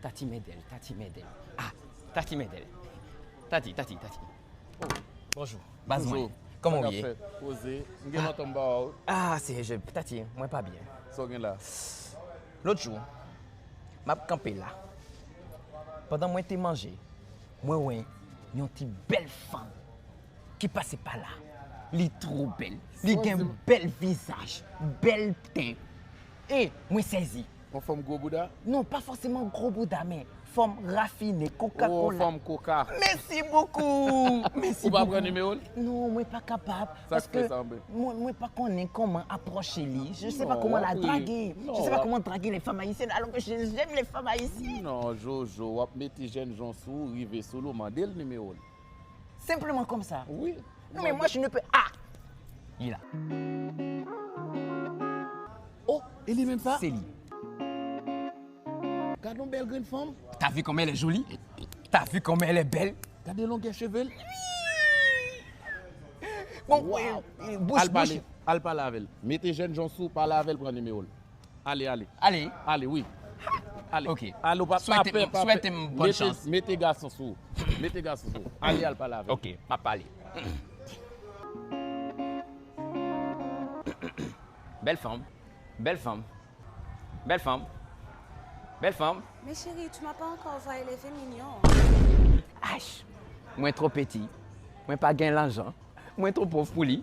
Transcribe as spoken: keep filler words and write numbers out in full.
Tati Mèdèl, Tati Mèdèl. Ah, Tati Mèdèl. Tati, Tati, Tati. Oh, bonjou. Baz mwen. Kòman w ye? Sa k ap fèt? Poze. M gen lontan m pa wè w. Ah, Seyè, Tati, mwen pa byen. Sa w gen la? Lòt jou, m ap kanpe la. Pandan mwen te manje, mwen wè yon ti bèl fanm ki pase pa la. Li twò bèl. Li gen bèl vizaj, bèl ten. E mwen sezi. Yon fanm gwo bouda? Non, pa fòseman gwo bouda, men fanm rafine, Coca-Cola. Oh, fanm koka. Mèsi bokou. Mèsi bokou. Ou pa pran nimewo l? Non, mwen pa kapab. Sa k fè sa, anben? Mwen, mwen pa konnen kòman apwoche li. Je sais pas comment la draguer. Je sais pas comment draguer les femmes haïtiennes, alors que je- j'aime les femmes haïtiennes. Non, Jojo, w ap mete jènjan sou ou, rive sou li, w mande l nimewo l. Simplement comme ça. Wi. Non, mais moi, je ne peux. Ah! Il est là. Oh, e li menm sa? C'est lui. Gade yon bèl grenn fanm. T'as vu comment elle est jolie? T'as vu comment elle est belle? Gade longè cheve l. Bon, wow. Euh, euh, bouch, al pale, bouch. Al pale avè l. Mete jènjan sou ou, pale avè l, pran nimewo l. Ale, ale. Ale. Ale, wi. Ale. Ok. Ale, ou pa, pa pè, pa pè. Swete m bòn chans. Mete gason sou ou. Mete gason sou ou. Ale, al pale avè l. Ok, m ap pale. Bèl fanm. Bèl fanm. Bèl fanm. Bèl fanm. Mais chérie, tu m'as pas encore élevé, mignon. Ach! Mwen twò piti. Mwen pa gen lajan. Mwen twò pòv pou li.